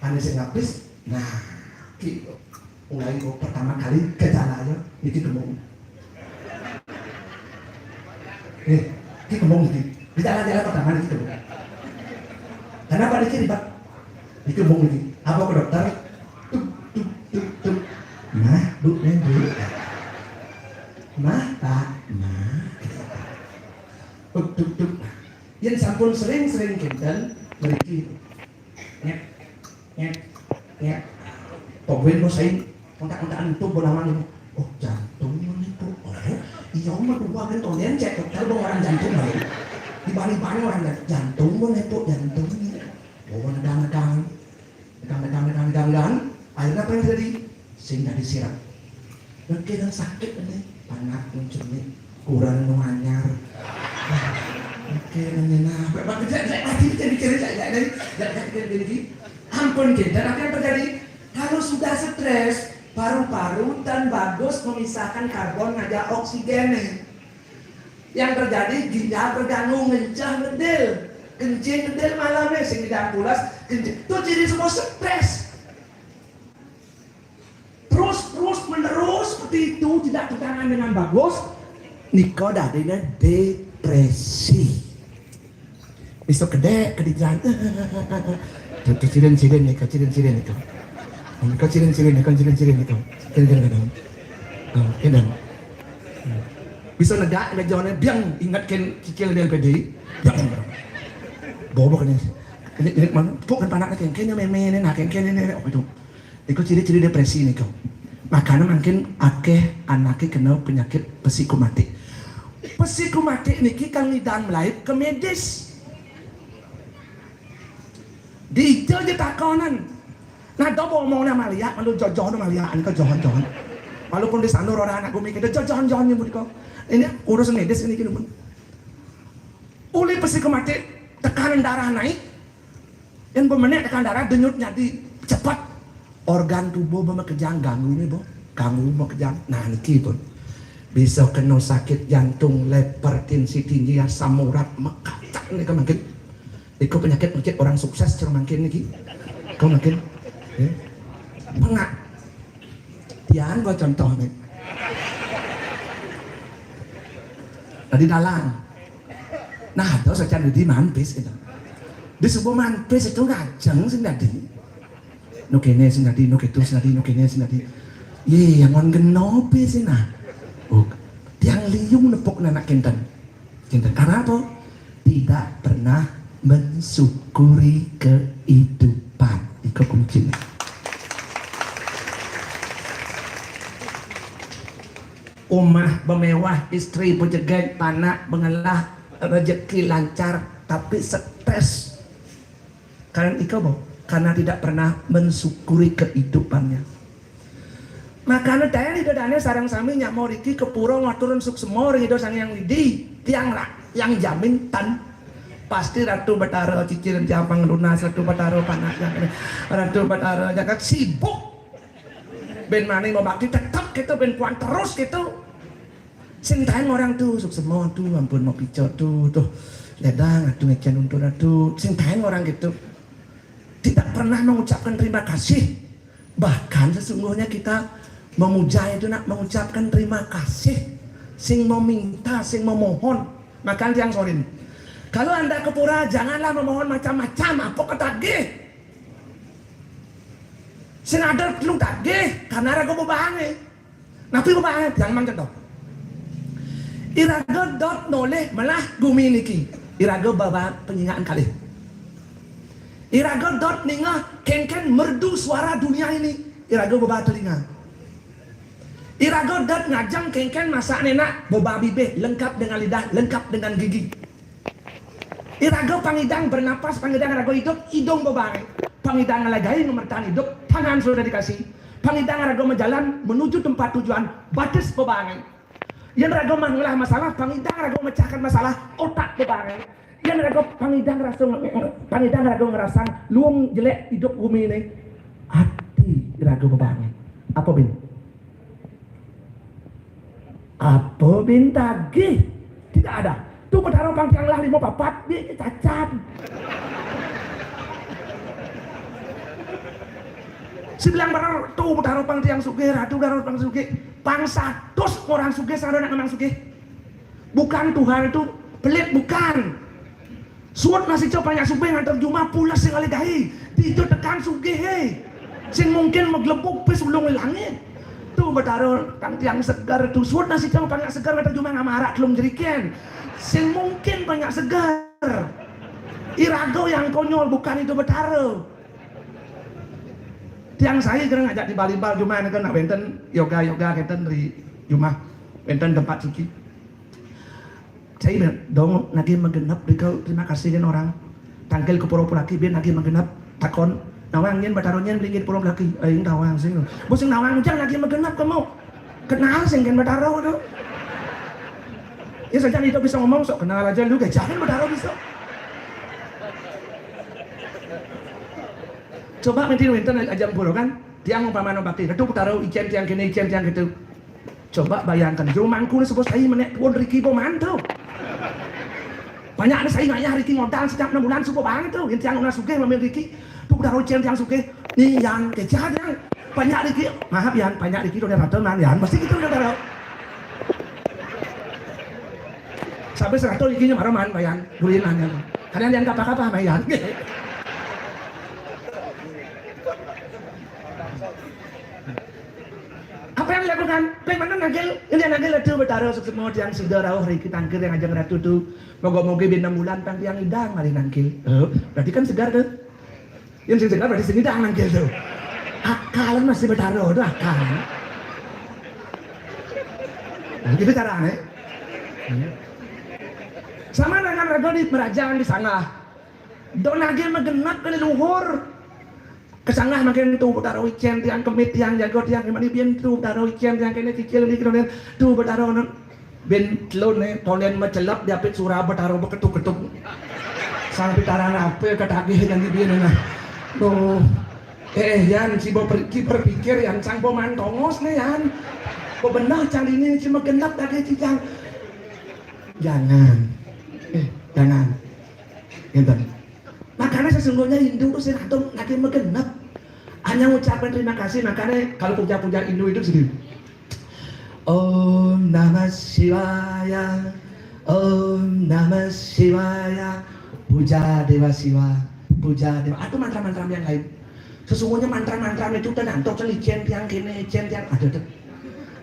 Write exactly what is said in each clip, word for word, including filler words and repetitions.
Ane sing ngabis, nah, ki mulai kok pertama kali gejala ya, iki gemuk. Eh, iki gemuk iki. Gejala-gejala pertama iki gemuk. Kenapa iki ribet? Iki gemuk iki. Apa ke dokter? Tuk, tuk, tuk, tuk. Nah, bu, neng, bu. Nah, pak, nah. Tuk, tuk, tuk. Yen sampun sering-sering kinten, mriki. Nyet, nyet, nyet. Tonggoen kok sae, kontak-kontakan YouTube, bola mani. Oh, jantung menipu. Oh, iya, mah dua kan tonggoen cek, kalau orang jantung, baik. Dibani-bani orang jan-, jantung menipu, jantung. Oh, nedang-nedang. Nedang, nedang, nedang, nedang, nedang. Akhirnya apa yang terjadi? Sing dadi sirep. Oke, yang sakit ini, panak muncul nih, kurang nu anyar. Oke, nanya nah, Pak, Pak, saya, saya, saya, saya, saya, saya, saya, saya, saya, saya, saya, ampun, gitu. Dan apa yang terjadi? Kalau sudah stres, paru-paru tan bagus memisahkan karbon ngajak oksigen nih. Yang terjadi, ginjal terganggu, ngencah ngedil, kencing ngedil malamnya, sing ngidang pulas, kencing. Itu ciri semua stres. Terus, terus, menerus seperti itu, tidak tertangani dengan bagus, nika dadine depresi. Bisa kedek, kedijan. Tuh, tuh, cirin-cirin nih, cirin-cirin itu. Nika cirin-cirin nih, cirin-cirin itu. Cirin-cirin itu. Oh, ini. Bisa negak, negak jone, biang, ingat kan cicil dia pedi. Biang. Bobo kan ini. Ini, ini mana? Pok kan panak kan, kene meme ini, nah, kene, kene, ini, oh, gitu. Iku ciri-ciri depresi niku. Makanya makin akeh anake kena penyakit psikomatik. Psikomatik niki kan ngidang mlaib ke medis. Dija je takonan. Nah, do omongna maliak, malu jojohna maliak, nika johan-johan. Walaupun di sana orang anak gumi kita jojohan-johan nyebut kok. Ini urusan medis ini gitu. Uli psikomatik, tekanan darah naik, yang bemenek tekanan darah, denyut nyadi cepet. Organ tubuh bemakejang, ganggu nih, Bo. Ganggu makejang. Nah, niki pun. Bisa kena sakit jantung, hipertensi tinggi, asam urat, mekacak nih mungkin. Iku penyakit mungkin orang sukses cara mungkin niki. Kau mungkin. Eh? Pengak. Tiang gua contoh nih. Tadi dalang. Nah, terus aja di manpis gitu. Di subuh manpis itu ngajeng sing dadi. Nu kene sing dadi, nu ketu sing dadi, nu kene sing dadi. Ye, yang ngon geno pe sih nah. Oh, tiang liung nepuk anak kinten. Kinten karena apa? Tidak pernah mensyukuri kehidupan. Iku kuncinya. Omah bemewah, istri bejegeg, panak bengelah, rezeki lancar, tapi stres. Karena iko, Bo, karena tidak pernah mensyukuri kehidupannya. Makanya daya ida dane sareng sami nyamo riki kepuro ngaturun suksema ring Ida Sang Hyang Widi, tiang rak yang jamin tan. Pasti Ratu Betara cicilan tiang panglunas, Ratu Betara panak yang Ratu Betara jagat sibuk. Ben mani mau bakti tetap gitu, ben kuat terus gitu. Sing taen orang tuh, suksema tuh, ampun mau pico tuh, tuh. Ledang, atuh ngecen untur atuh. Sing taen orang gitu. Tidak pernah mengucapkan terima kasih. Bahkan sesungguhnya kita memuja itu nak mengucapkan terima kasih. Sing meminta, sing memohon. Makanya tiang sorin. Kalau Anda ke pura, janganlah memohon macam-macam, apa ketagih. Sing ada perlu tagih, karena raga bebahange. Napi bebahange? Tiang mang contoh. Iraga dot nolih melah gumi niki. Iraga baba penyingaan kalih. Iraga dot ningeh kenken merdu suara dunia ini. Iraga baba telinga. Iraga dot ngajeng kenken masak nenak, baba bibih lengkap dengan lidah, lengkap dengan gigi. Iraga pangidang bernapas, pangidang raga idup, idung bebahange. Pangidang ngelegai memertahan idup, tangan sudah dikasih. Pangidang raga majalan menuju tempat tujuan, batis bebahange. Yen raga mah ngelah masalah, pangidang raga mecahkan masalah, otak bebahange. Yen raga pangidang rasa nge-, nge-, pangidang raga ngerasang luung jelek idup gumi ini, ati raga bebahange. Apa, Bin? Apa, Bin, tagih? Tidak ada. Tu Betara pang tiang lah lima papat, dia cacat. Sing bilang bener, tuh, Betara pang tiang sugih, Ratu Betara pang sugih. Pang satus orang sugih, sing ada nak memang sugih. Bukan Tuhan itu pelit, bukan. Suud nasi cau banyak sugih ngantar jumah pulas sing alih dahi. Dija tekan sugih, he. Sing mungkin maglebug pis ulung langit. Tuh, Betara pang tiang seger, tuh. Suud nasi cau banyak seger ngantar jumah ngamarak telung jeriken. Sing mungkin banyak seger. Iraga yang konyol, bukan itu Betara. Tiang sai kena ngajak di Bali bal jumah, kan nak wenten yoga-yoga kenten di jumah, wenten tempat suci. Sai dong nagih magenep dika, terima kasih kan orang. Tangkil ka pura-pura laki, bin nagih magenep, takon, "Nawang nyen Betara nyen beli nggih pura laki?" "Aing tawang sing." "Bos sing nawang jang nagih magenep kamu." Kenal sing kan Betara tu. Ya saja itu bisa ngomong, sok kenal aja lu, gajahin Betara bisa. Coba mesti wenten ajam pura kan, tiang umpama no bakti, ketu Betara icen tiang kene, icen tiang ketu. Coba bayangkan, jero mangku ni sebut saya menek tuan Riki bo mantu. Banyak ni saya ngayah Riki modal setiap enam bulan suku bang tu. Yang tiang una sugih mamin Riki. Tu Betara icen tiang sugih. Ni yang kejar yang banyak Riki. Maaf yang banyak Riki tu dia rata man yang. Mesti gitu dia taruh. Sampai seratus Riki nya marah man bayan. Duit nanya. Kadang yang kapa-kapa mayan. Apa yang dilakukan? Peng mana nagil? Ini nagil itu Betara semua tiang sida rauh Riki tangkir yang ajeng ratu tu. Moga-moga bin enam bulan pang tiang idang mari nangkil. Oh, berarti kan segar tu. Yang sing segar berarti sing idang nangkil tu. Akal masih Betara tu akal. Nah, gitu caranya. Sama dengan raga di merajang di sanggah. Dong nagih magenep ka luhur. Ka sanggah mangkin tu Betara icen tiang kemit tiang jago tiang kemani bin tu Betara icen tiang kene cicil ni kene tu Betara. Bin telun ni, tonden macelep diapit surau Betara beketuk-ketuk. Sang pitaran apa katagih nang di bin nah. Tuh. Eh, Yan, si bo per, ki berpikir Yan, sang bo man tongos ni Yan. Bo benar cang ini si magenep dagih cijang. Jangan. Eh, jangan. Ngenten. Makanya sesungguhnya Hindu tu sing atur nagih magenep. Hanya ucapan terima kasih, makanya kalau puja-puja Hindu itu sendiri. Om Namah Shivaya, Om Namah Shivaya, Puja Dewa Siwa, Puja Dewa. Atau mantra-mantra yang lain. Sesungguhnya mantra-mantra itu kan antok celicen tiang kene, cen tiang ada tu.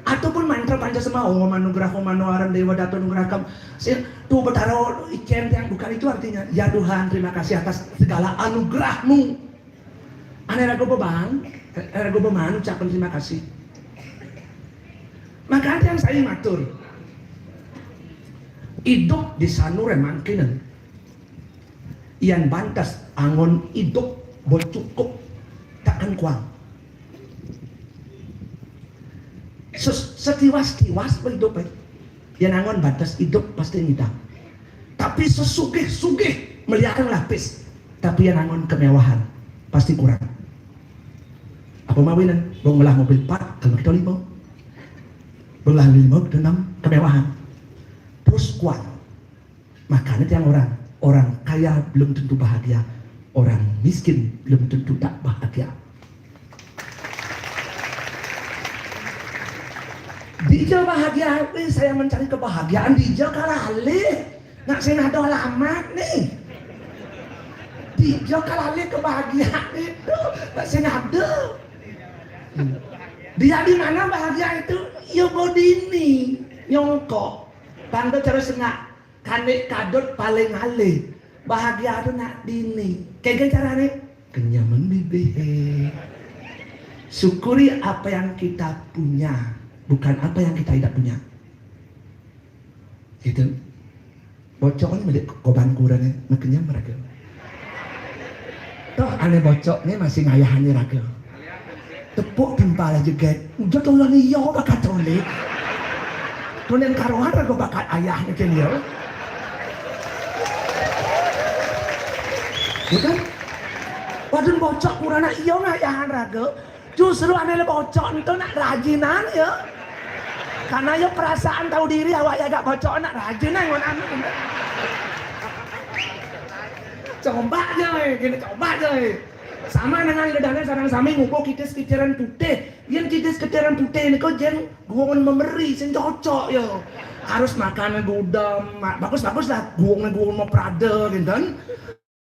Ataupun mantra Pancasma, Om Anugrah, Om Manoharan Dewa Datu Anugrahkam. Si, tu Betara icen tiang bukan itu artinya. Ya Tuhan, terima kasih atas segala anugerahmu. Ane raga bebang, ane raga beman ucapan terima kasih. Maka ada yang saya matur. Idup di sanur emang kinen. Yan bantes angon idup bo cukup takkan kuang. Ses-, setiwas-tiwas bo idup, eh. Yan angon bantes idup pasti ngidang. Tapi sesugih-sugih meliakan lapis, tapi yan angon kemewahan pasti kurang. Apa mawinan? Wong melah mobil empat, kalau kita lima. Belah lima, kita enam, kemewahan. Terus kuat. Makanya tiang orang, orang kaya belum tentu bahagia, orang miskin belum tentu tak bahagia. Dija bahagia, eh, saya mencari kebahagiaan, dija kalalih. Nak sing ada alamat ni. Dija kalalih kebahagiaan itu, nak sing ada. Hmm. Dia di mana bahagia itu? Ya bodini, nyongkok. Tanda terus nak. Kanik kadut paling alih. Bahagia tu nak dini. Kaya carane? Kenyaman bibih. Syukuri apa yang kita punya, bukan apa yang kita tidak punya. Gitu. Bocok ni milik koban kurang ni, makenyam raga. Toh ane bocok ni masih ngayahane raga. Tepuk timpal jeget. Udah tolong iya bakat toleh. Tunen karuan raga bakat ayah ni keliau. Ya kan? Wadun bocok kurana iya ngayahan raga. Justru ane le bocok ento nak rajinan ya. Karena ya perasaan tahu diri awak ya agak bocok nak rajinan ngon anu. Coba aja, eh, gini coba aja, eh. Sama dengan ledane sareng sami ngukuh kitis kitiran putih. Yen kitis kitiran putih niku jen guwongen memeri sing cocok ya. Harus makan gudem, ma-, bagus-bagus lah guwongen-guwongen mau Prada kinten.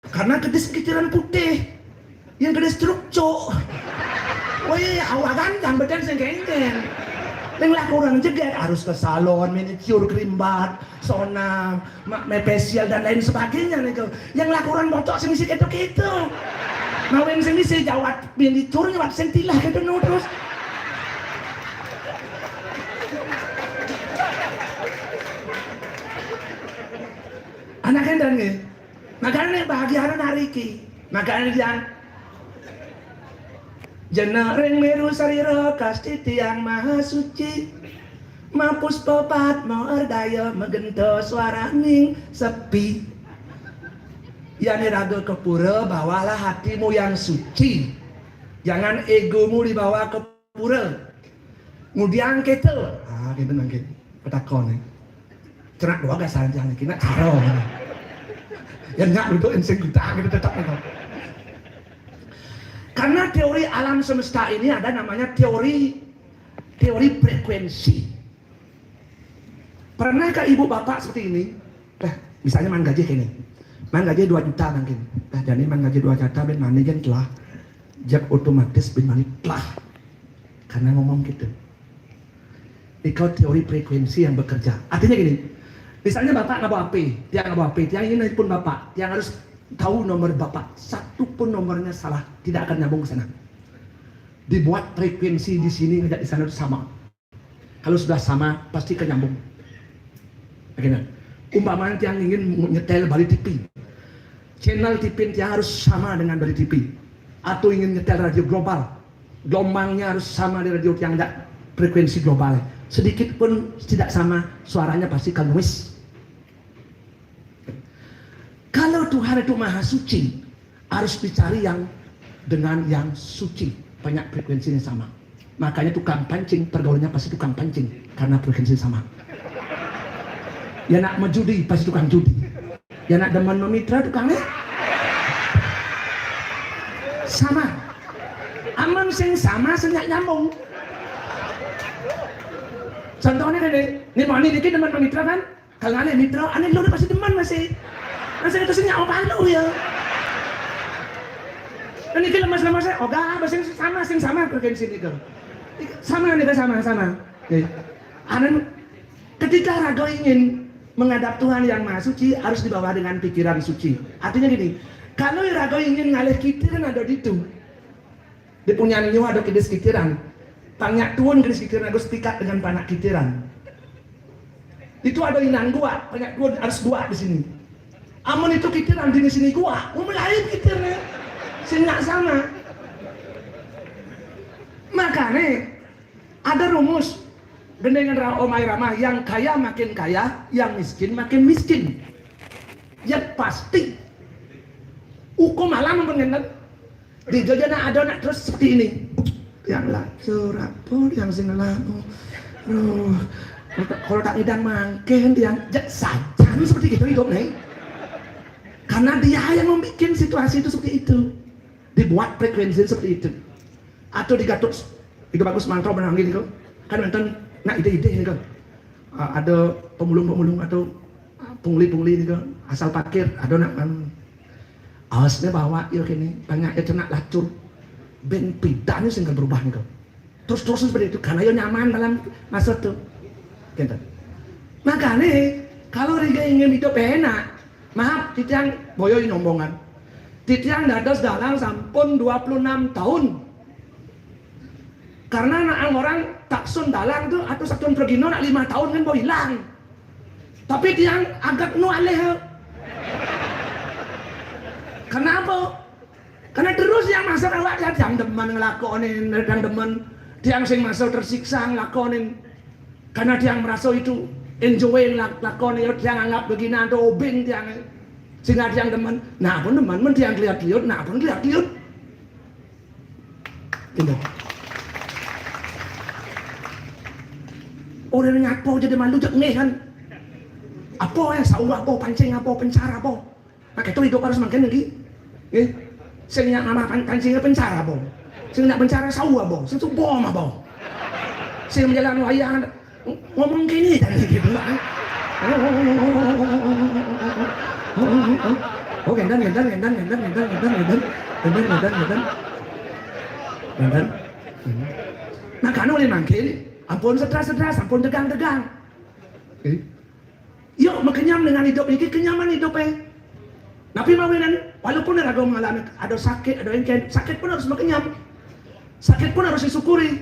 Karena kitis kitiran putih. Yen kitis truk cuk. Wih, awagan yang badan sing kengken. Ning lah kurang jeget harus ke salon, manicure, cream bath, sauna, ma-, mepesial dan lain sebagainya niku. Yang laporan bocok sing isi keto-keto. Mawin sing isi jawat bini cur nyawat sing tilah keto no terus. Anak endan nggih. Makanya bahagia hari iki. Makanya yang jenek ring meru sarira kastiti yang maha suci. Mapus pepat mau ardaya megento suaraning sepi. Yang raga ke pura, bawalah hatimu yang suci. Jangan egomu dibawa ke pura. Ngudiang kita. Ah, kita nangkit. Petakon nih. Cerak dua gasan yang kena caro. Ya nggak duduk insing kita, kita tetap nangkit. Karena teori alam semesta ini ada namanya teori teori frekuensi. Pernahkah ibu bapak seperti ini? Nah, misalnya man gaji kene. Man gaji dua juta mungkin. Nah, jadi man gaji dua juta ben mani kan telah. Jab otomatis ben mani telah. Karena ngomong gitu. Itu teori frekuensi yang bekerja. Artinya gini, misalnya bapak ngabo H P, tiang ngabo H P, tiang ingin nelpon bapak, tiang harus tahu nomor bapak. Satu pun nomornya salah, tidak akan nyambung ke sana. Dibuat frekuensi di sini ngajak di sana itu sama. Kalau sudah sama, pasti akan nyambung. Akhirnya, umpamanya tiang ingin nyetel bali T V, channel T V tiang harus sama dengan bali T V. Atau ingin nyetel radio global, gelombangnya harus sama di radio tiang, tidak frekuensi global. Sedikit pun tidak sama, suaranya pasti akan noise. Kalau Tuhan itu maha suci, harus dicari yang dengan yang suci, banyak frekuensinya sama. Makanya tukang pancing pergaulannya pasti tukang pancing karena frekuensi sama. Ya nak menjudi pasti tukang judi. Ya nak demen memitra tukangnya sama. Aman sing sama sing nggak nyambung. Contohnya kan, ini mani dikit demen memitra kan? Kalau aneh mitra, aneh lu pasti demen masih. Masih itu sing nggak apa lu ya. Ini film mas mas saya, oh gak, masih sama sing sama frekuensi itu. Sama nih sama sama. Nih. Aneh ketika raga ingin menghadap Tuhan yang Maha Suci harus dibawa dengan pikiran suci. Artinya gini, kalau raga ingin ngalih kitir ada di itu, di punyan nyu ada kitis kitiran. Panyak tuun kitis kitiran harus pikat dengan panak kitiran. Itu ada inan gua, panyak tuun harus gua di sini. Amun itu kitiran di sini gua, mau lain kitirnya. Sing nggak sama. Makanya ada rumus. Gendingan ra-, omai ramah, yang kaya makin kaya, yang miskin makin miskin. Ya pasti. Hukum alam pun ngenten. Di Jogja nak ada nak terus seperti ini. Yang lacur, apa, yang sing laku. Loh, kalau tak, kalau tak ngidang mangkin, yang jek sajan seperti gitu hidup nih. Karena dia yang membuat situasi itu seperti itu. Dibuat frekuensi seperti itu. Atau digatuk, itu bagus mantra menang gitu. Kan nonton, nak ide-ide gitu. Ah, ada pemulung-pemulung atau, ah, pungli-pungli gitu. Asal parkir, ada nak kan. Awasnya bawa ya kini, banyak ya ternak lacur. Ben pidanya sing berubah gitu. Terus-terus seperti itu, karena ya nyaman dalam masa itu. Gitu. Makanya, kalau Riga ingin hidup enak, maaf, titiang boyo ini omongan. Titiang dados dalang sampun dua puluh enam tahun. Karena anak orang taksun dalang tuh, atau taksun pergino nak lima tahun kan mau hilang. Tapi tiang agak nu alih. Kenapa? Karena terus yang masuk awak dia tiang demen ngelakonin, tiang demen, tiang sing masuk tersiksa ngelakonin. Karena tiang merasa itu enjoy ngelak-, lakonin, ya tiang anggap begini atau obing tiang. Sehingga tiang demen, nah pun demen, men tiang lihat-lihat, nah pun lihat-lihat. Gitu. Orang nyapa jadi malu jek ngeh kan. Apa ya, saur apa, pancing apa, pencar apa. Pakai itu hidup harus makin lagi. Nggih. Sing nyak ngamah pan-, pancing pencar abong. Sing nyak pencar sau abong. Sing tu bom abong. Sing menjalan wayang ngomong kini tadi gitu. Oh, gendan, gendan, gendan, gendan, gendan, gendan, gendan, gendan, gendan, gendan. Gendan. Nah, kanu ni mangkin, ampun stres-stres, ampun tegang-tegang. Eh. Yuk, makenyam dengan hidup niki, kenyaman hidup eh. Napi mawinan, walaupun raga mengalami ada sakit, ada engken, sakit pun harus makenyam. Sakit pun harus disyukuri.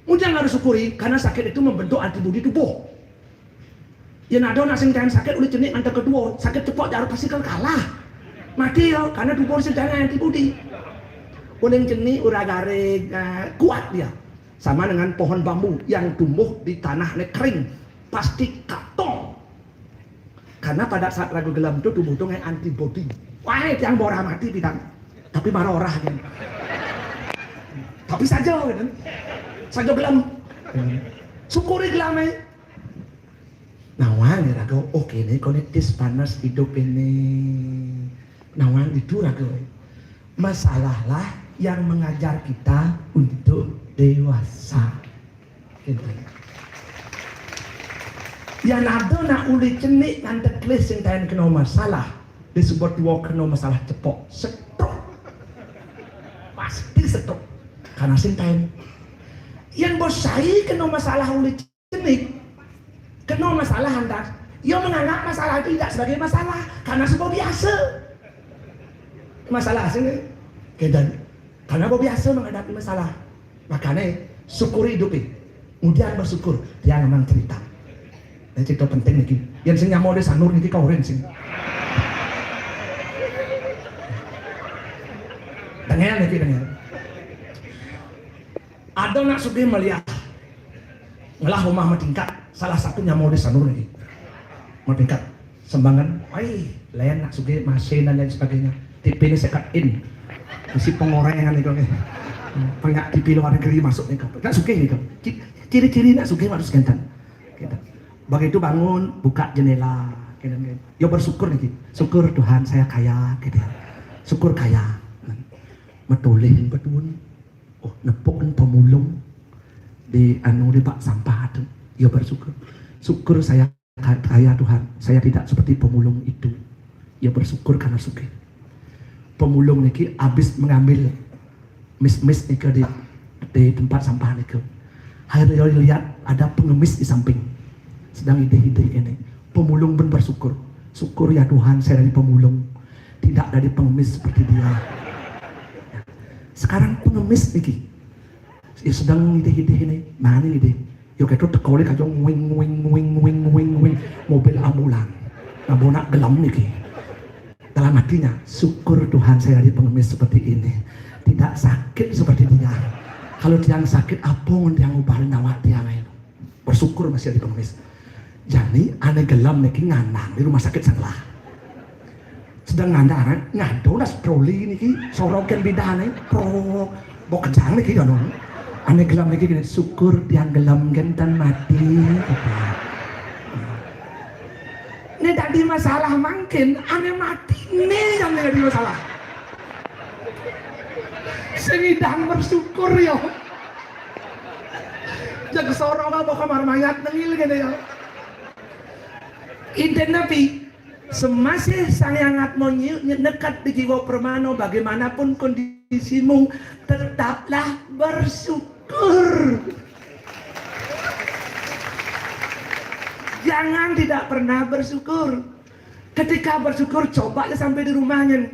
Mujang harus syukuri, karena sakit itu membentuk antibodi tubuh. Yen ada nak sing tahan sakit, uli cenik ngantek kedua, sakit cepok jarut pasti kan kalah. Mati ya, karena tubuh sing tahan antibodi. Uling cenik, ura garing, eh, kuat dia. Sama dengan pohon bambu yang tumbuh di tanah ne kering, pasti katong. Karena pada saat raga gelem tu, tubuh tu ngai antibodi. Wah, tiang bora mati bidang. Tapi marah orang kan. Tapi saja kan. Saja gelem. Syukuri gelem eh. Nawang ya raga, oke nih, kone tis panas hidup ini. Nawang itu raga. Masalahlah yang mengajar kita untuk dewasa. Gitu. Yang ada nak uli cenik ngantek kelis sing taen kena masalah. Disebut dua kena masalah cepok. Setruk. Pasti setruk. Karena sing taen. Yang bosai kena masalah uli cenik. Kena masalah hantar. Ia menganggap masalah itu tidak sebagai masalah. Karena semua biasa. Masalah sini. Kedan. Karena biasa menghadapi masalah. Makanya syukuri hidup eh. Kemudian bersyukur. Dia memang cerita. Ini cerita penting nih. Yang sing nyamuk dia sanur nih kau sing. Dengar nih, dengar. Ada nak sugih melihat ngelah rumah matingkat, salah satunya mau disanur lagi. Matingkat, sembangan, ai, lain nak sugih, masih dan lain sebagainya. T V ini sekat in, isi pengorengan itu nih. Banyak T V luar negeri masuk nih, kan sugih nih kan. Ciri-ciri nak sugih harus gentan. Gitu. Begitu bangun, buka jendela. Gitu, gitu. Ya bersyukur nih, syukur Tuhan saya kaya, gitu ya. Syukur kaya. Metulihin betul. Oh, nepuk pemulung di anu di bak sampah tu. Ya bersyukur. Syukur saya kaya Tuhan, saya tidak seperti pemulung itu. Ya bersyukur karena sugih. Pemulung niki habis mengambil mis-mis nika di, di tempat sampah nika. Akhirnya lihat ada pengemis di samping. Sedang idih-idih ini. Pemulung pun bersyukur. Syukur ya Tuhan, saya dari pemulung. Tidak dari pengemis seperti dia. Sekarang pengemis niki. Ya sedang ngidih-ngidih ini, nah ini ngidih. Yo keto teko le kajong wing wing wing wing wing wing mobil ambulan. Nah, bonak gelem niki. Dalam hatinya, syukur Tuhan saya di pengemis seperti ini. Tidak sakit seperti dia. Kalau tiang sakit, apa yang tiang ubahin awak tiang ayo. Bersyukur masih di pengemis. Jadi, ane gelem niki ngandang di rumah sakit sebelah. Sedang ngandang, ngado nas troli niki, sorokin bidane, pro, bok kejang niki kono. Ane gelem niki gini, syukur tiang gelem genten mati. Ini tadi masalah mangkin, ane mati nih yang jadi masalah. Sing idang bersyukur yo. Jag soro apa kamar mayat nengil gini ya. Inten napi, semasih Sang Hyang Atma nyi-, nyi-, nekat di jiwa permana bagaimanapun kondisimu, tetaplah bersyukur. Jangan tidak pernah bersyukur. Ketika bersyukur, coba aja sampai di rumahnya.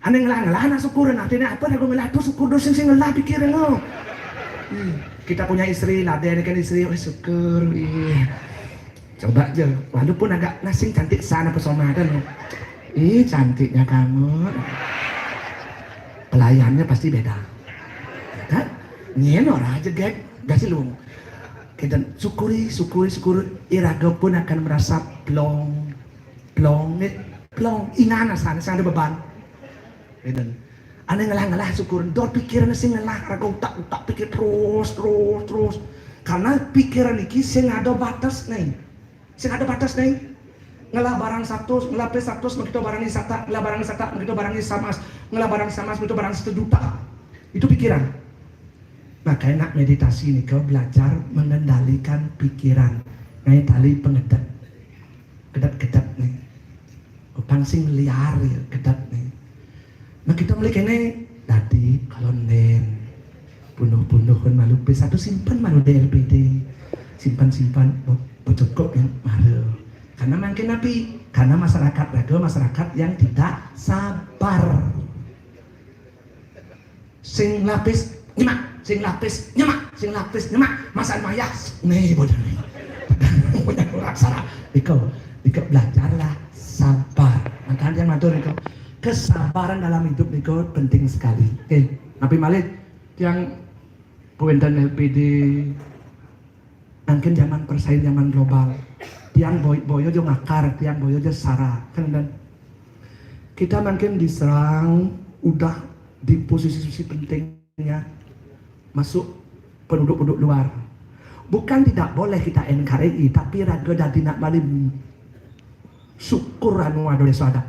Ane ngelah-ngelah nak syukur, nah, artinya apa nak ngelah tu syukur dosen sing ngelah pikir lo. Hmm. Kita punya istri, lah dia kan istri, oh syukur, iya. Coba aja, walaupun agak nasing cantik sana pesona kan. Ih, cantiknya kamu. Pelayannya pasti beda. Kan? Nyen ora aja gek, gak sih lu. Kita syukuri, syukuri, syukuri. Iraga pun akan merasa plong, plong, nih, plong. Ingan asal, asal ada beban. Gitu. Ane ngelah-ngelah syukur, dor pikiran sing ngelah, raga utak-utak pikir terus, terus, terus. Karena pikiran iki sing ada batas nih. Sing ada batas nih. Ngelah barang satus, ngelah pis satus, begitu barang satak, ngelah barang satak, begitu barang samas, ngelah barang samas, begitu barang satu juta. Itu pikiran. Makanya nak meditasi nih, kau belajar mengendalikan pikiran. Nah, tali pengedet. Kedet-kedet nih. Utang sing liar ya, kedet nih. Nah, kita mulai kene tadi kalau nen bunuh-bunuh kan malu P satu, simpan malu D L P D. Simpan-simpan, oh, cukup ya, malu. Karena makin napi, karena masyarakat raga, masyarakat yang tidak sabar. Sing lapis nyemak, sing lapis nyemak, sing lapis nyemak. Masa mayah nih bocah nih. Punya orang salah. Iko, iko belajarlah sabar. Makanya dia matur iko, kesabaran dalam hidup iko penting sekali. Oke, tapi malik yang kuentan L P D, mangkin zaman persaing zaman global. Tiang boy boyo jo ngakar, tiang boyo jo sara. Kan dan kita mangkin diserang udah di posisi-posisi pentingnya masuk penduduk-penduduk luar. Bukan tidak boleh kita N K R I, tapi raga dadi nak malim syukur anu ada desa ada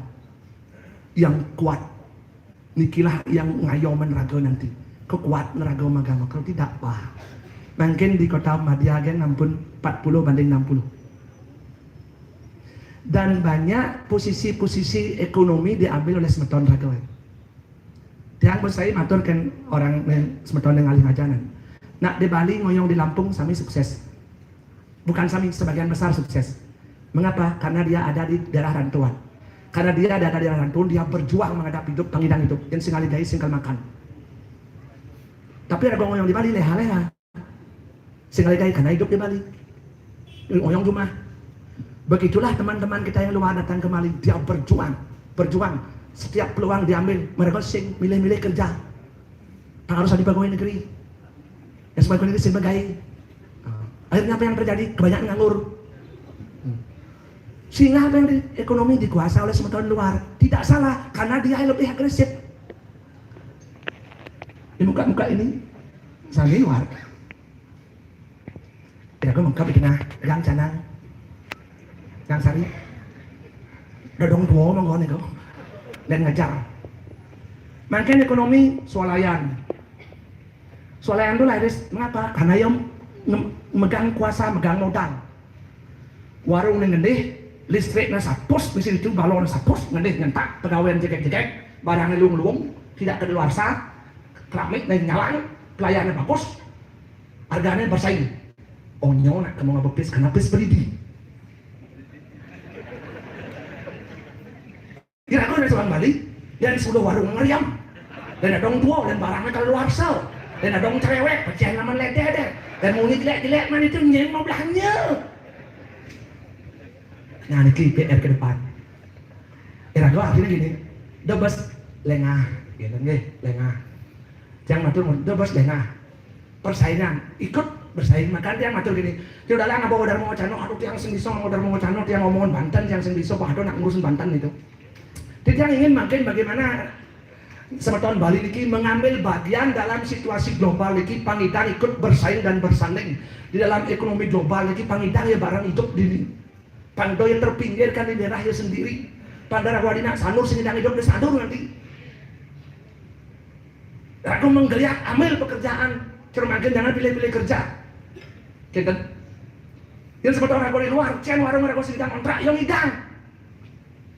yang kuat. Nikilah yang ngayomen raga nanti. Kekuatan raga magama. Kalau tidak, wah. Mungkin di kota Madya kan ampun empat puluh banding enam puluh. Dan banyak posisi-posisi ekonomi diambil oleh semeton raga. Tiang besai matur kan orang neng semeton neng alih ajanan. Nak di Bali ngoyong di Lampung sami sukses. Bukan sami, sebagian besar sukses. Mengapa? Karena dia ada di daerah rantauan. Karena dia ada di daerah rantauan, dia berjuang menghadapi hidup, pangidang hidup. Yang sing aligai singkal makan. Tapi ada ngoyong di Bali leha-leha. Sing aligai karena hidup di Bali. Ngoyong rumah. Begitulah teman-teman kita yang luar datang kemari, dia berjuang, berjuang. Setiap peluang diambil, mereka sing milih-milih kerja. Tak harus ada pegawai negeri. Yang sebagai negeri sing bagai. Akhirnya apa yang terjadi? Kebanyakan nganggur. Hmm. Sehingga apa yang di, ekonomi dikuasai oleh semeton luar. Tidak salah, karena dia lebih agresif. Di muka-muka ini, sami luar. Ya, aku mengkap di tengah, yang canang, yang sari. Dodong tua monggo nih kok. Dan ngajar. Mangkin ekonomi swalayan. Swalayan tuh lahir mengapa? Karena yang nge- megang kuasa, megang modal. Warung nih ngendih, listriknya sapus, mesin itu balon sapus, ngendih nyentak, pegawai jegek-jegek, barangnya luung-luung, tidak kedaluarsa, keramik nih nyalang, pelayannya bagus, harganya bersaing. Onyo nak kamu ngabepis, kenapa seperti ini? Kira aku dari seorang Bali, dan sudah warung ngeriam. Dan ada dong tua, dan barangnya keluar sel. Dan ada dong cerewet, pecahin laman ledeh deh. Dan maunya jelek-jelek, mana itu nyeng mau belahnya. Nah, ini P R ke depan. Era dua akhirnya gini, dobes lengah, gitu nggih, lengah. Yang matur, dobes lengah. Persaingan, ikut bersaing. Maka dia matur gini, dia udah lah nggak bawa Dharma Wacana, aduh tiang sing bisa mau Dharma Wacana, tiang ngomongin Banten, tiang sing bisa, Pak Ado nak ngurusin Banten itu. Jadi yang ingin makin bagaimana semeton Bali niki mengambil bagian dalam situasi global niki, pangidang ikut bersaing dan bersanding di dalam ekonomi global niki, pangidang ya barang hidup dini. Pando yang terpinggirkan di daerahnya sendiri. Pandara wadina sanur sing hidup di sanur nanti. Ragu menggeliat ambil pekerjaan, cermakin jangan pilih-pilih kerja. Kita yang semeton ragu di luar, cen warung ragu sing kontrak, yang idang.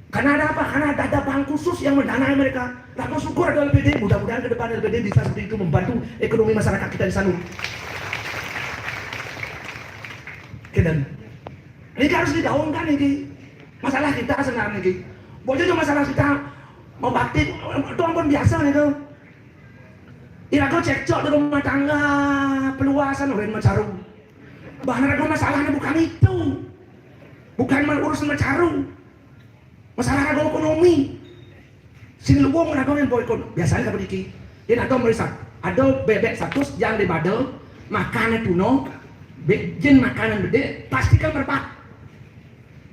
Karena ada apa? Karena ada, ada bank khusus yang mendanai mereka. Ragu syukur ada L P D, mudah-mudahan ke depan L P D bisa seperti itu membantu ekonomi masyarakat kita di sana. Kita ini harus digaungkan ini. Masalah kita sebenarnya ini. Bocor itu masalah kita mau bakti, itu ampun biasa gitu. Ira kau cekcok di rumah tangga, peluasan orang macaru. Bahkan ada masalahnya bukan itu. Bukan urusan macaru. Masalah raga ekonomi. Sing luwung raga yang boikot. Biasanya seperti ini. Ini ada merisak. Ada bebek satu yang di badel, makannya tuno, be, jin makanan gede, pasti kan berpak.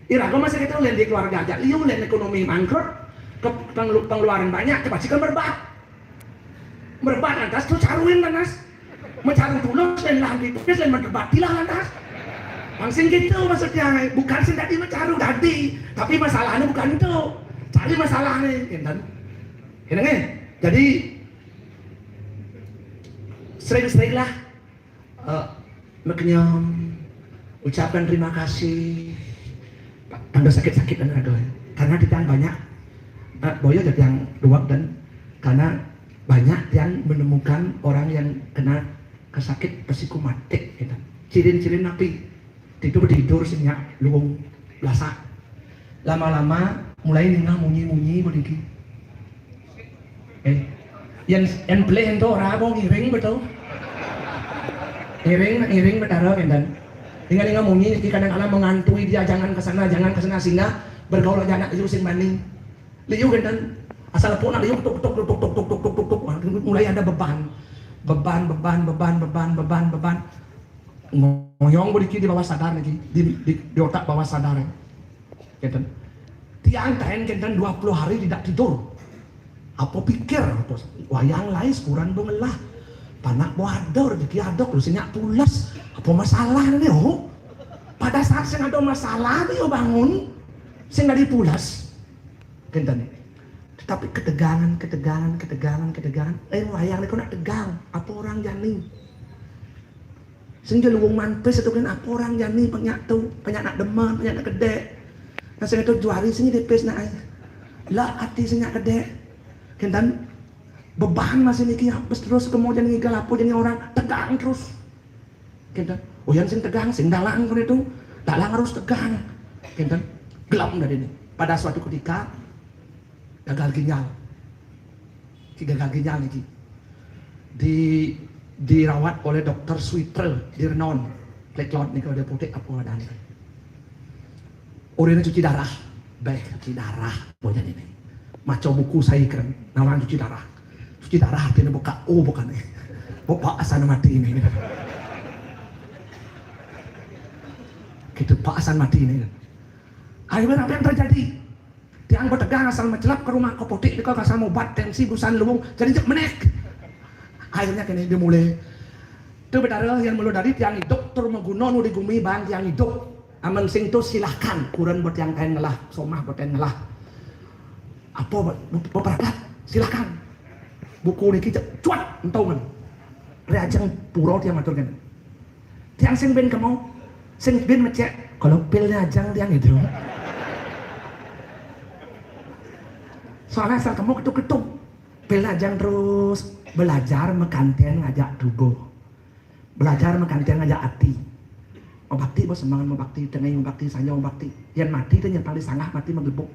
Iraga masih kita lain di keluarga aja. Iya, lain ekonomi bangkrut, ke, pengelu- pengeluaran banyak, pasti kan berpak. Merebat lantas tuh caruin lantas. Mecaru tulus dan lahan ditulis dan merebat tilah lantas. Langsung gitu maksudnya, bukan sing tadi mah caru tadi, tapi masalahnya bukan itu. Cari masalahnya, gitu. Ini nih, jadi sering-seringlah eh, makenyem, ucapkan terima kasih. Tambah sakit-sakit dan raga. Karena kita banyak, eh, boyo jadi yang dua dan karena banyak yang menemukan orang yang kena kesakit psikomatik gitu. Cirin-cirin napi? Tidur-tidur senyap luwung belasak. Lama-lama mulai ninggal munyi-munyi begitu. Eh, yang yang pelih ento ora apa ngiring betul. Ngiring, ngiring betara enten. Tinggal-tinggal munyi, jadi kadang kala menghantui dia, jangan ke sana, jangan ke sana, sehingga bergaul aja anak itu sing bani. Liu enten. Asal pun liu tuk tuk tuk tuk tuk tuk tuk tuk tuk. Wah, mulai ada beban. Beban, beban, beban, beban, beban, beban. Ngoyong beriki di bawah sadar lagi, di, di, di otak bawah sadar. Kenten. Tiang taen kenten dua puluh hari tidak tidur. Apa pikir? Apa wayang lais kurang bengelah. Panak bo ada rezeki ada, kalau senyap pulas. Apa masalah ni, oh? Pada saat sing ada masalah ni, oh, bangun. Sing dari pulas. Kenten. Tetapi ketegangan, ketegangan, ketegangan, ketegangan. Eh, wayang ni kau nak tegang. Apa orang jani? Sing jelo wong manpis itu kan apa orang jani, banyak tu, banyak nak demen, banyak nak kedek. Nah, sing itu juari sing dipis nak ai. Lah ati sing nak kedek. Kenten beban masih niki habis terus, kemudian ngigal apa jadi orang tegang terus. Kenten. Oh, yang sing tegang, sing dalang pun itu. Dalang harus tegang. Kenten. Gelem dari ini. Pada suatu ketika gagal ginjal. Ki gagal ginjal niki. Di dirawat oleh dokter Sweeter di Renon. Plek lot nih kalau dia putih apa ada nih. Orangnya cuci darah. Baik, cuci darah. Bojan ini. Maca buku saya keren. Nah, orang cuci darah. Cuci darah artinya buka. Oh, bukan nih. Bapak asana mati ini. Gitu, Pak Hasan mati ini. Akhirnya apa yang terjadi? Tiang betegang asal mencelap ke rumah kopotik, dika asal obat tensi busan luwung, jadi jek menek. Akhirnya kini dimulai. Tu betara yang mulu dari tiang hidup tur maguno nu di gumi bang tiang hidup. Amun sing tu silahkan, kuran buat tiang kain ngelah, somah buat tiang ngelah. Apa buat, buat, buat perangkat? Silahkan. Buku niki cek cuat entongan. Reajeng pura tiang maturkan. Tiang sing bin kemo, sing bin mecek, kalau pilnya ajang tiang itu. Soalnya asal kemo ketuk-ketuk. Pilnya ajang terus belajar mekanten ngajak tubuh. Belajar mekanten ngajak hati. Mau bakti, bos, semangat mau bakti, tengah mau bakti, sanya mau bakti. Yang mati itu yang paling sangat mati menggebuk.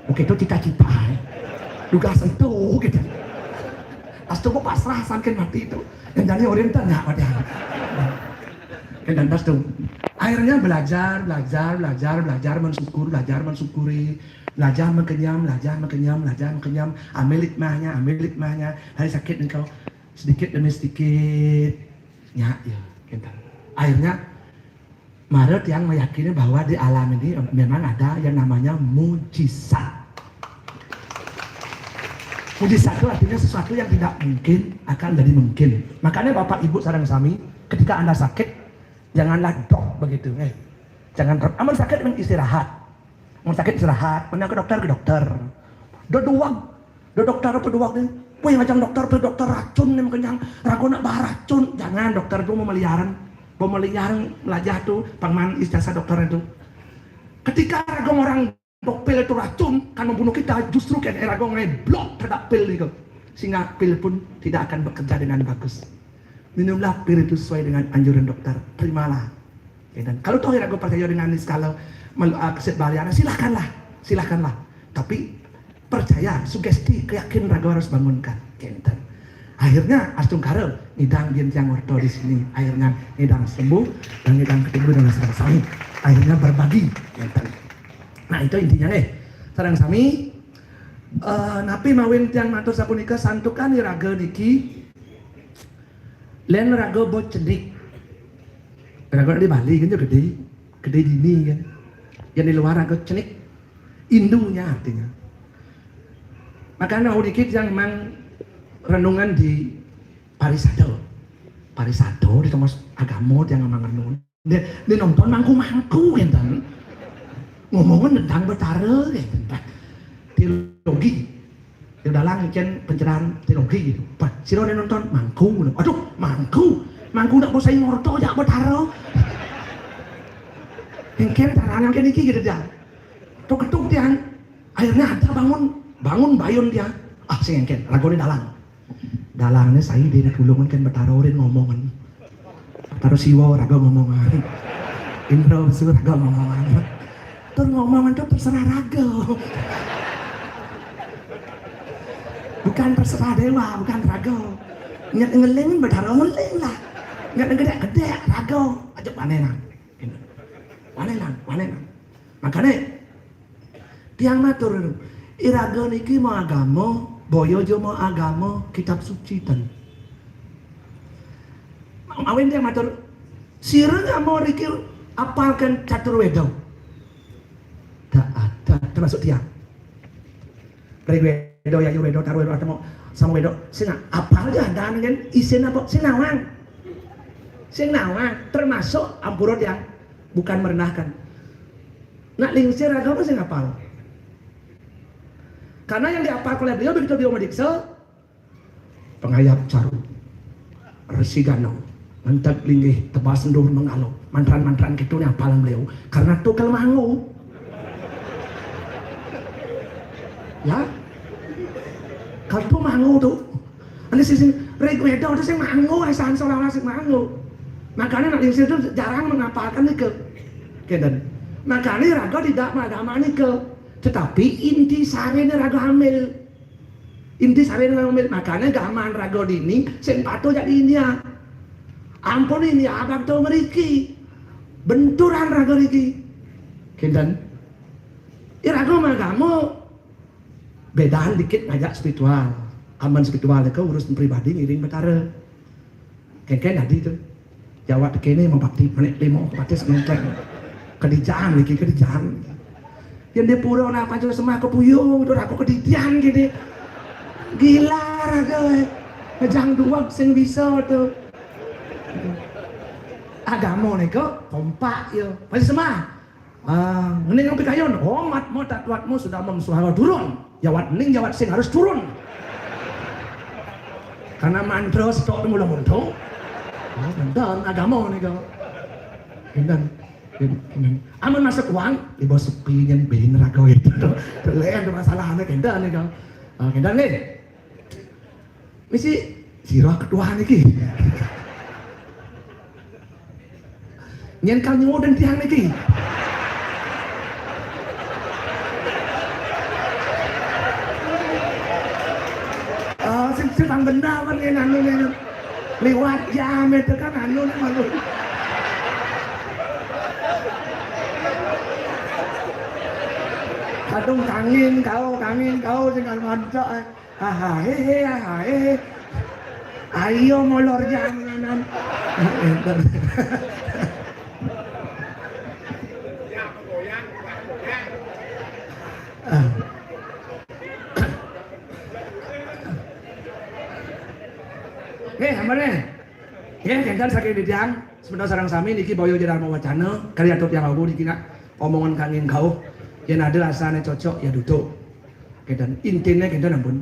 Oke, itu cita-cita. Eh. Juga sentuh gitu. Astu pasrah sangkin mati itu. Yang jadi orientan ya padahal. Kan dan astu. Akhirnya belajar, belajar, belajar, belajar mensyukur, belajar mensyukuri, belajar mengenyam, belajar mengenyam, belajar mengenyam, ambil hikmahnya, ambil hikmahnya, hari sakit engkau sedikit demi sedikit, ya, ya, gitu. Akhirnya mara tiang meyakini bahwa di alam ini memang ada yang namanya mujizat. Mujizat itu artinya sesuatu yang tidak mungkin akan jadi mungkin. Makanya Bapak Ibu sareng sami, ketika Anda sakit, janganlah dok begitu, eh. Jangan aman sakit memang istirahat. Mau sakit istirahat, mana ke dokter ke dokter. Do duwag, do dokter apa duwag ni? Wih, macam dokter tu dokter racun ni, makanya ragu nak bah racun. Jangan, dokter tu mau meliaran, mau meliaran melajah tu pangman ijazah dokter itu. Ketika ragu orang dok pil itu racun kan membunuh kita, justru kan ragu ngai blok terhadap pil itu, sehingga pil pun tidak akan bekerja dengan bagus. Minumlah pil itu sesuai dengan anjuran dokter. Terimalah. Ya, dan kalau toh ragu percaya dengan ini segala mel- uh, kesit baliana, silahkanlah, silahkanlah. Tapi percaya, sugesti, keyakinan ragu harus bangunkan. Kenten. Akhirnya astungkara ngidang bin tiang orto di sini. Akhirnya ngidang sembuh dan ngidang ketemu dengan sareng sami. Akhirnya berbagi. Kenten. Nah, itu intinya nih. Sareng sami, eh, napi mawin tiang matur sapunika, santukan iraga niki len raga bo cenik. Raga di Bali kan juga gede, gede dini kan. Yang di luar raga cenik, indunya artinya. Makanya orang dikit yang memang renungan di parisado. Parisado di tengah agama yang memang renungan. Deh, deh nonton mangku-mangku ngénten. Ngomongin tentang Betara ngénten. Teologi. Ya dalang ngicén pencerahan teologi gitu. Pas sira nonton mangku. Aduh, mangku. Mangku ndak bisa ngorto jak Betara. Engkén carane engkén iki gitu dah. Tuk-tuk tiang. Akhirnya ada bangun, bangun bayun dia. Ah, sing engkén, ragane dalang. Dalangné sai dene tulungan kan Betara ora ngomongin. Betara Siwa raga ngomongan. Indra Besu raga ngomongan. Tur ngomongan tuh terserah raga. Bukan terserah dewa, bukan raga. Nyet ngeling Betara ngeling lah. Nyet gedek-gedek raga. Aja panenan. Panenan, panenan. Makanya tiang matur, iraga niki mau agama, boyo jo mau agama, kitab suci ten. Awin tiang matur, sira nggak mau riki apalkan catur wedo. Tak ada, termasuk tiang. Rig Wedo, Yajur Wedo, Athar Wedo, Atma Sama Wedo. Sing apal aja dan kan isin apa? Sing nawang. Sing nawang, termasuk ampura tiang bukan merendahkan. Nak lingsir agama sing apal. Karena yang diapal oleh beliau begitu beliau mediksa, pengayap caru, resi ganong, ngentet linggih, tebas endur mengalo, mantran-mantran gitu nih apalan beliau. Karena tuh kalau mangu, ya, kalau tuh mangu tuh, ini sisi Rig Wedo tuh sing mangu, aisan seolah-olah sing mangu. Makanya nak lingsir tuh jarang mengapalkan nih ke, keden. Makanya raga tidak mengagamani ke, tetapi inti sarene raga hamil. Inti sarene raga hamil. Makanya gaman raga dini sing patuh jadi India. Ampun India abang tuh meriki. Benturan raga riki. Keden. Iraga mah kamu bedaan dikit ngajak spiritual. Aman spiritual ke urusan pribadi ngiring Betara. Kengkeng tadi tuh. Jawab kene mau bakti menit lima batis nengkeng. Kedijan lagi kedijan. Yang di pura nak pancur semah ke puyung tuh aku kedidian gini. Gila raga. Ngejang dua sing bisa tuh. Agama nih kok kompak ya. Masih semah. Ah, ngening nang pikayun, homat mo tatuatmu sudah mem suara turun. Jawat ning jawat sing harus turun. Karena mantra stok mula muntung. Oh, kenten agama nih kau. Kenten. Amun masuk uang, di bawah sepi nyen bin raga itu. Lain ada masalahnya kenten nih kau. Ah, kenten nih. Misi sira ketuaan iki. Nyen kang nyuwun tiang niki. Ah, sing sing kang benar kan yen anu yen liwat jam itu kan anu nek malu. Kadung kangin kau, kangin kau sing kan mancok. Hahaha, hahaha. Ayo molor janganan. Nih, ampun nih. Ya, kenten saking titiang, sebentar sareng sami niki Boyo Jedal Mawacana, kali atur tiang aku niki nak omongan kangin kau. Yen ada rasane cocok ya duduk. Kenten intinya kenten ampun.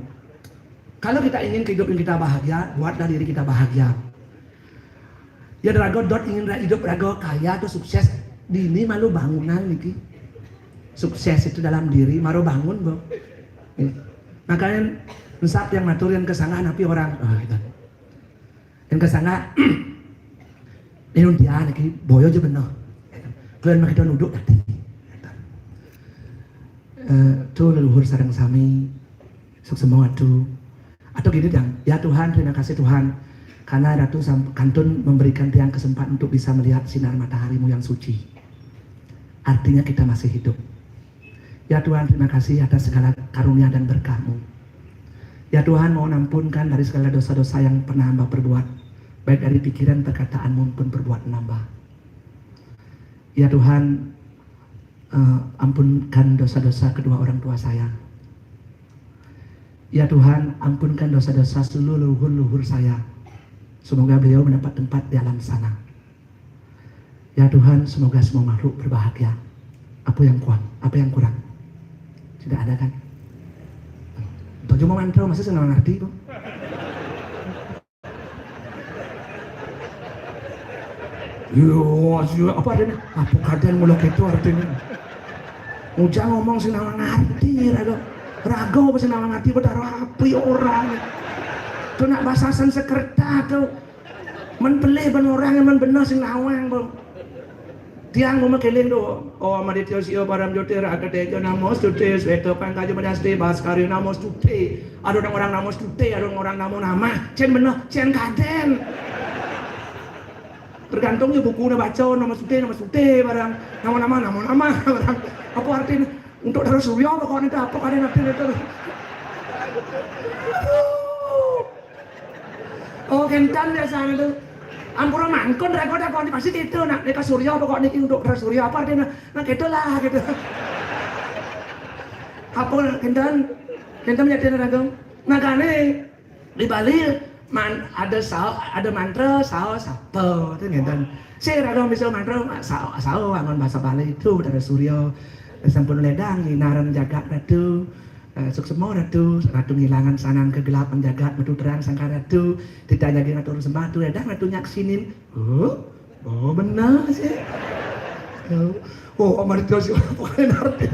Kalau kita ingin kehidupan kita bahagia, buatlah diri kita bahagia. Ya raga dot ingin ra- hidup raga kaya atau sukses, dini malu bangunan niki. Sukses itu dalam diri, maru bangun, Bo. Eh, Makanya ensap yang matur yang kesanggahan api orang. Ah, gitu. Yang kesangga ini dia niki boyo aja bener. Kalian makin duduk tadi. Eh, tuh leluhur sareng sami, sukses semua tuh. Atau gini dang, ya Tuhan, terima kasih Tuhan, karena Ratu sam- Kantun memberikan tiang kesempatan untuk bisa melihat sinar mataharimu yang suci. Artinya kita masih hidup. Ya Tuhan, terima kasih atas segala karunia dan berkahmu. Ya Tuhan, mohon ampunkan dari segala dosa-dosa yang pernah hamba perbuat, baik dari pikiran, perkataan maupun perbuatan hamba. Ya Tuhan, eh, ampunkan dosa-dosa kedua orang tua saya. Ya Tuhan, ampunkan dosa-dosa seluruh leluhur-leluhur saya. Semoga beliau mendapat tempat di alam sana. Ya Tuhan, semoga semua makhluk berbahagia. Apa yang kurang? Apa yang kurang? Tidak ada kan? Baju mau mantra, masa saya nggak ngerti kok. Yo, yo, apa artinya? Apa kadang mula gitu artinya? Ujang ngomong sing nawang ngerti, raga. Raga apa sing nawang ngerti, betara apa ya orang? Tuh nak bahasa Sanskerta tuh. Men pelih ben orang, men bener sing nawang, Bang. Tiang mau makeling tuh. Oh, Maditya Sio Param Jyotir Agatejo Namo Stuti Sveto Pangkajo Madasti Baskari Namo Stuti. Ada orang-orang Namo Stuti, ada orang-orang Namo Nama. Cen bener, cen kaden. Tergantung ya buku baca, Namo Stuti, Namo Stuti barang. Nama-nama, nama-nama barang. Apa artinya? Untuk Dara Surya pokoknya itu apa kaden artinya itu. Aduh. Oh, kentan biasanya tuh. Ampura mangkon rekod aku pasti gitu nak, neka Surya pokoknya niki untuk Dara Surya apa artinya? Nah, gitu lah gitu. Apa kentan? Kentan menjadi raga. Makanya di Bali man, ada sao, ada mantra sao sapa itu ngenten. Sing raga bisa mantra sao, sao angon bahasa Bali itu Dara Surya. Sampun ledang inaran jagat ratu. Eh, suksema ratu, ratu ngilangan sanan kegelapan jagat metu terang sangka ratu. Tidak nyagi ratu sembah tu ledang ratu nyaksinin. Oh, oh benar sih. Oh, oh, Amartya Sila pokoknya ngerti.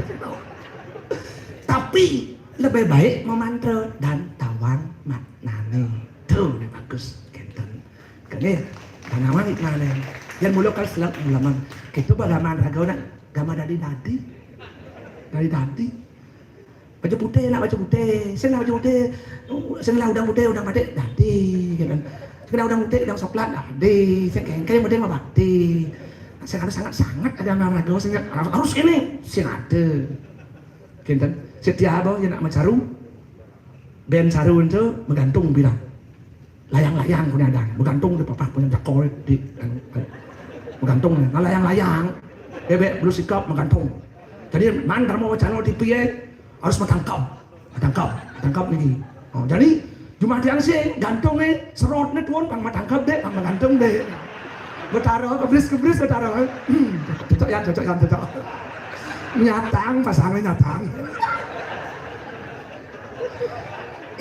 Tapi lebih baik memantra dan tawang maknane. Tuh, ini bagus. Kenten. Kene, tanaman maknane. Yang mulu kal selak mulaman. Kita bagaman raga nak gama dadi dadi. Dadi dadi. Baju putih nak baju putih. Sing nak baju putih. Sing nak udang putih, udang batik dadi. Gitu. Sing nak udang putih, udang coklat dadi. Sing kengkeng mending mah bakti. Sing harus sangat-sangat ada olahraga sing harus, harus ini. Sing ada. Kinten. Setia abang je nak macaru. Ben caru itu menggantung bilang. Layang-layang punya ada. Menggantung di papah punya jakol di menggantung. Nah, layang-layang. Bebek belum sikap menggantung. Jadi man termo wacana T V ya harus matangkap. Matangkap. Matangkap nih. Oh, jadi cuma tiang sih gantungnya serotnya tuan pang matangkap deh, pang menggantung deh. Betara kebris kebris betara. Hmm, cocok ya, cocok ya, cocok. Nyatang pasangnya nyatang.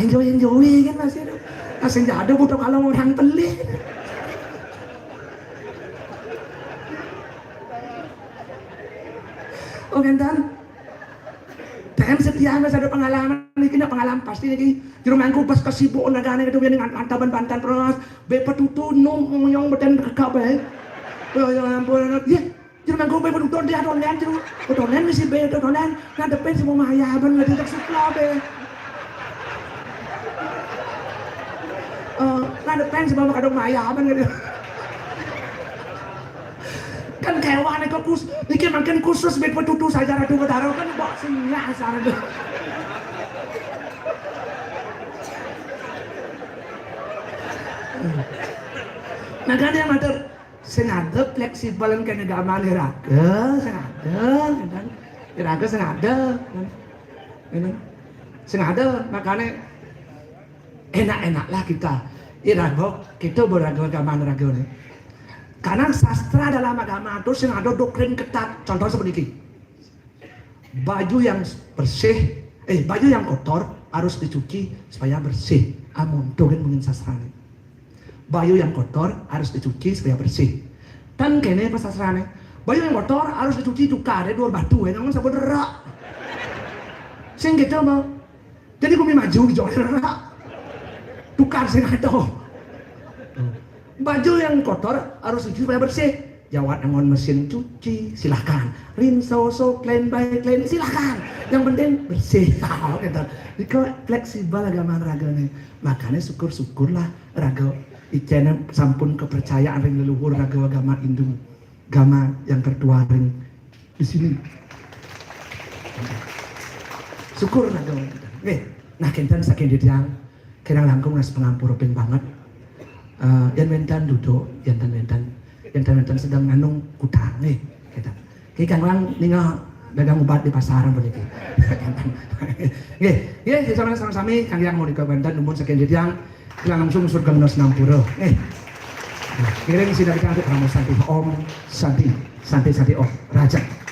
Enjoy enjoy kan masih ada. Masih ada butuh kalau orang pelit. Oh, kentan. Tem setia wis ada pengalaman iki, nak pengalaman pasti iki. Jero mangku pas kesibuk nagane ketu yen antaban bantan pros, be petutu nung nyong beten kekak bae. Ya, ya ampun, anak. Ye, jero mangku be petutu dia dolen jero. Dolen mesti be dolen. Ngadepe semua maya ban ngedek sukla be. Eh, ngadepe semua kadung maya ban ngedek. Kan kewan itu kus, iki makin khusus bet petutu saja ratu betara kan mbok sing nyasar itu. Makanya matur sing ada fleksibel kene gaman iraga, sing ada, kan? Iraga sing ada, kan? Ini. Sing ada makanya enak-enaklah kita. Iraga kita beragama gaman raga nih. Karena sastra dalam agama itu sing ada doktrin ketat. Contoh seperti ini. Baju yang bersih, eh baju yang kotor harus dicuci supaya bersih. Amun tuh kan mungkin sastra nih. Baju yang kotor harus dicuci supaya bersih. Kan kene pas sastra nih. Baju yang kotor harus dicuci tukar ya dua batu ya jangan sabun derak. Sing gitu mau. Jadi kami maju di Jawa Tengah. Tukar sing ada. Baju yang kotor harus dicuci supaya bersih. Jawat dengan mesin cuci, silahkan. Rinso so clean by clean, silahkan. Yang penting bersih. Gitu. Iko fleksibel agama raga nih. Makanya syukur-syukurlah raga icene sampun kepercayaan ring leluhur raga agama Hindu. Agama yang tertua ring di sini. Syukur raga. Oke. Nah, kenten saking titiang kirang langkung nas pangampura ping banget. Eh, yen wenten duduk, yen ten wenten, yen ten wenten sedang nganung kutang nih, gitu. Ki kang lang ninga dagang obat di pasar apa niki. Nggih, nggih, sama-sama sami kang yang mau dikabanten numpun saking titiang kirang langsung surga menos nampura. Nggih. Ngiring sinambi tangkuk, Namo Santi Om, Santi, Santi, Santi Om. Raja.